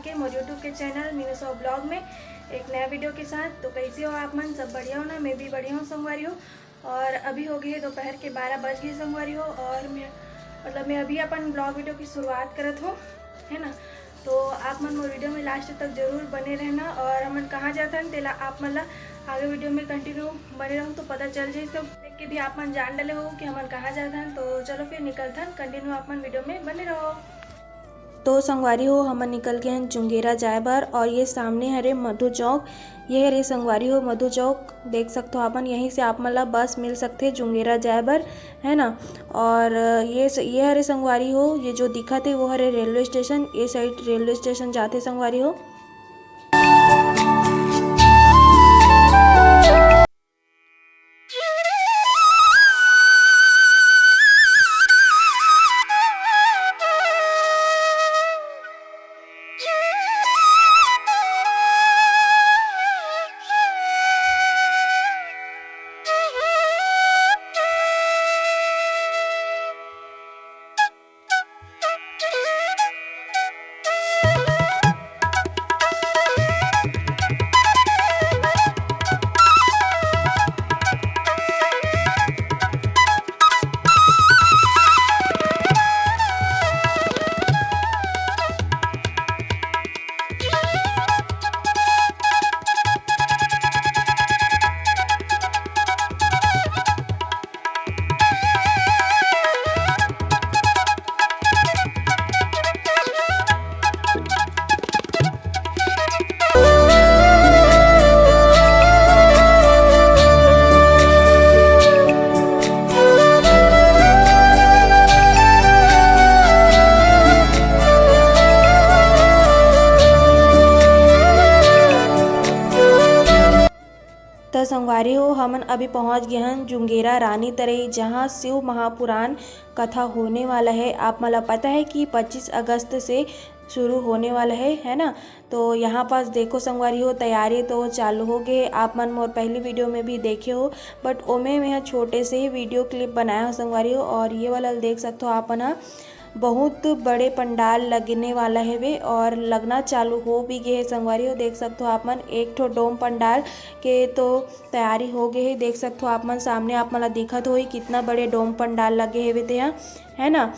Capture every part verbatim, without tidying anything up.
के मोर YouTube के channel Meenu Sahu blog में एक नया वीडियो के साथ। तो कैसे हो आप मन? सब बढ़िया हो ना? मैं भी बढ़िया हूँ संगवारी हो। और अभी हो गए दोपहर के बारह बज गए संगवारी हो, और मैं, मतलब, मैं अभी अपन ब्लॉग वीडियो की शुरुआत करत हूँ, है ना। तो आप मन मोर वीडियो में लास्ट तक जरूर बने रहना, और हमन कहाँ जाथन तेला आप मन ला आगे वीडियो में कंटिन्यू बने रहू तो पता चल जाही। सब देख के भी आप मन जान डले हो कि हमन कहाँ जाथन। तो चलो फिर निकलथन, कंटिन्यू आप मन वीडियो में बने रहो। तो संगवारी हो, हमन निकल गए हैं जुंगेरा जाए बर, और ये सामने हरे मधु चौक। ये हरे संगवारी हो मधु चौक, देख सकते हो आपन, यहीं से आप मन ला बस मिल सकथे जुंगेरा जाए बर, है ना। और ये स-, ये हरे संगवारी हो, ये जो दिखत हे वो हरे रेलवे स्टेशन, ये साइड रेलवे स्टेशन जाथे संगवारी हो। त संगवारी हो, हमन अभी पहुंच गए हन जुंगेरा रानी तरई, जहां शिव महापुराण कथा होने वाला है। आप मन ला पता है कि पच्चीस अगस्त से शुरू होने वाला है, है ना। तो यहाँ पास देखो संगवारी हो, तैयारी तो चालू हो गए। आप मन मोर पहली वीडियो में भी देखे हो, but ओमे मैं छोटे से ही वीडियो क्लिप बनाया हो संगवारी हो। और ये वाला देख सकते हो आप मन ह, बहुत बड़े पंडाल लगने वाला हेवे और लगना चालू हो भी गए हे संगवारी हो। देख सकते हो आप मन, एक ठो डोम पंडाल के तो तैयारी हो गए हे। देख सकते हो आप मन, सामने आप मन ला दिखत होही कितना बड़े डोम पंडाल लगे हेवे तेहा, है ना।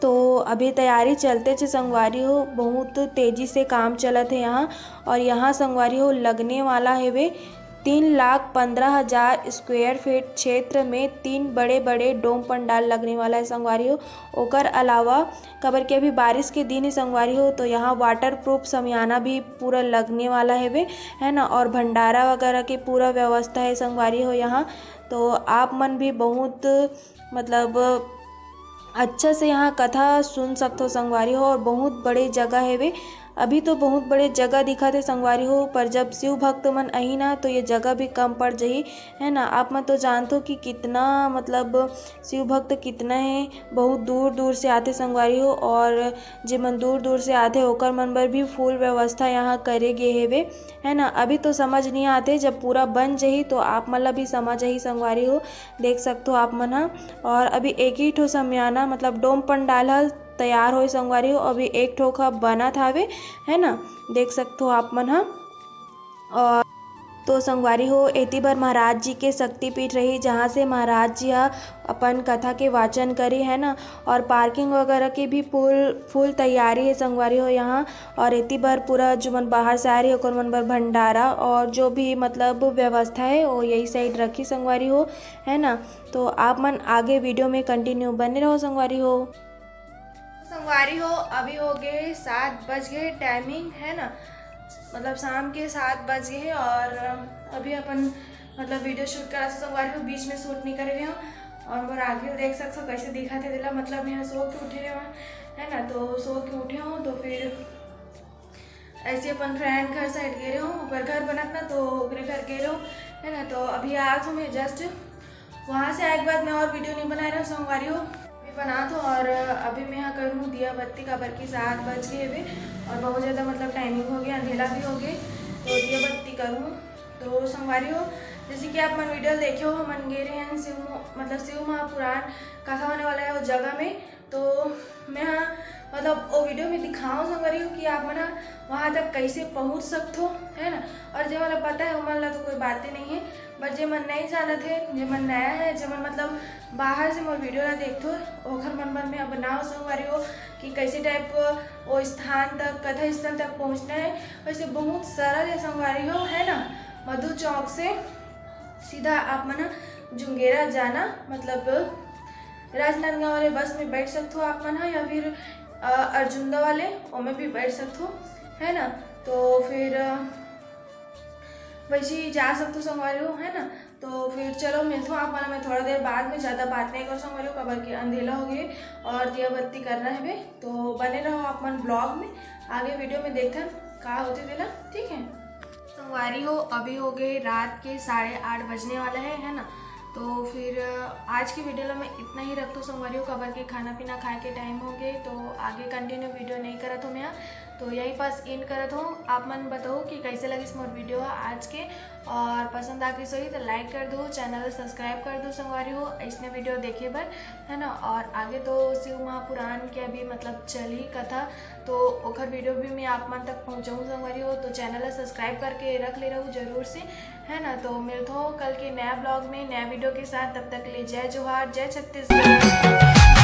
तो अभी तैयारी चलते छे संगवारी हो, बहुत तेजी से काम चलत हे यहाँ। और यहाँ संगवारी हो, लगने वाला हेवे तीन लाख पन्द्रह हजार स्क्वायर फीट क्षेत्र में तीन बड़े बड़े डोम पंडाल लगने वाला है संगवारी हो। ओकर अलावा, काबर कि अभी बारिश के दिन ही संगवारी हो, तो यहाँ वाटर प्रूफ समियाना भी पूरा लगने वाला हेवे, है ना। और भंडारा वगैरह के पूरा व्यवस्था है संगवारी हो यहाँ। तो आप मन भी बहुत, मतलब, अच्छा से यहाँ कथा सुन सकथो संगवारी हो। और बहुत बड़े जगह हेवे, अभी तो बहुत बड़े जगह दिखत हे संगवारी हो, पर जब शिव भक्त मन आही ना, तो ये जगह भी कम पड़ जही, है ना। आप मन तो जानथो कि कितना, मतलब, शिव भक्त कितना है, बहुत दूर दूर से आथे संगवारी हो। और जे मन दूर दूर से आथे, ओकर मन बर भी फुल व्यवस्था यहाँ करे गे हेवे, है ना। अभी तो समझ नहीं आते, जब पूरा बन जही तो आप मन ला भी समझ आही संगवारी हो। देख सकथो आप मन ह। और अभी एक ही ठो समियाना, मतलब, डोम पंडाल ह तैयार होए संगवारी हो, अभी एक ठो ह बनत हावे, है ना। देख सकथो आप मन ह। और तो संगवारी हो, एती बर महाराज जी के शक्तिपीठ रही, जहाँ से महाराज जी ह अपन कथा के वाचन करी, है ना। और पार्किंग वगैरह की भी फुल, फुल तैयारी है संगवारी हो यहाँ। और एती बर पूरा जो मन बाहर से आ रही, ओकर मन बर भंडारा और जो भी, मतलब, व्यवस्था है, वो यही साइड रखी संगवारी हो, है ना। तो आप मन आगे वीडियो में कंटिन्यू बने रहो संगवारी हो। संगवारी हो, अभी हो गए सात बज गए, टाइमिंग है ना, मतलब, शाम के सात बज गए। और अभी अपन, मतलब, वीडियो शूट करा से संगवारी हो, बीच में शूट नहीं करे रहे हो। और मोर आगे देख सकथो कैसे दिखत हे तेला, मतलब, मैं सो के उठे रहे हो, है ना। तो सो के उठे हो तो फिर ऐसे अपन फ्रेंड घर साइड गे रहे हो, ओकर घर बनत ना, तो ओकरे घर गे रहे हो, है ना। तो अभी आ तो मैं जस्ट वहाँ से आए के बाद मैं और वीडियो नहीं बनाए रहे हो संगवारी हो। अभी बना तो, और अभी मैं यहाँ करूँ दिया बत्ती, काबर की सात बज गए हेवे और बहुत ज़्यादा, मतलब, टाइमिंग हो गया, अंधेला भी हो गए, तो दिया बत्ती करूँ। तो संगवारी हो, जैसे कि आप मन वीडियो देखे हो, हमन गे रहे हैं शिव, मतलब, शिव महापुराण कथा होने वाला है उस जगह में। तो मैं हाँ मतलब वो वीडियो में दिखाओ संगवारी हो कि आप मन ह वहाँ तक कैसे पहुँच सकथो, है ना। और जे मन ला पता है, ओमन ला तो कोई बातें नहीं है, बट जे मन नहीं जानत है, जे मन नया है, जे मन मतलब बाहर से मोर वीडियो ला देखथो, ओखर मन बर मैं अब बनाओ संगवारी हो कि कैसे टाइप वो स्थान तक, कथा स्थल तक पहुँचना है। वैसे बहुत सरल है संगवारी हो, है ना। मधु चौक से सीधा आप मन ह जुंगेरा जाना, मतलब राजनांदगांव वाले बस में बैठ सकथो आप मन ह, या फिर अ, अर्जुंदा वाले, ओमे भी बैठ सकथो, है ना। तो फिर अ, वैसे ही जा सकथो संगवारी हो, है ना। तो फिर चलो मिलथो आप मन, मैं थोड़ा देर बाद में, ज़्यादा बात नहीं करो संगवारी हो, काबर कि अंधेला हो गए और दिया बत्ती करना है बे। तो बने रहो आप मन ब्लॉग में, आगे वीडियो में देखथन का होते तेला, ठीक है। संगवारी हो, अभी हो गए रात के साढ़े आठ बजने वाला है, है ना। तो फिर अ, आज की वीडियो ला मैं इतना ही रखथो संगवारी हो, काबर के खाना पीना खाए के टाइम हो गए, तो आगे कंटिन्यू वीडियो नहीं करत हो मैं। तो यही पास एंड करत हो। आप मन बताओ कि कैसे लगिस मोर वीडियो आज के, और पसंद आ गई होही तो लाइक कर दो, चैनल सब्सक्राइब कर दो संगवारी हो, ऐसने वीडियो देखे बर, है ना। और आगे तो शिव महापुराण के अभी मतलब चली कथा, तो ओखर वीडियो भी मैं आप मन तक पहुँचाऊँ संगवारी हो। तो चैनल ला सब्सक्राइब करके रख ले रहू जरूर से, है ना। तो मिलथो कल के नया ब्लॉग में, नया वीडियो के साथ। तब तक ले जय जोहार, जय छत्तीसगढ़।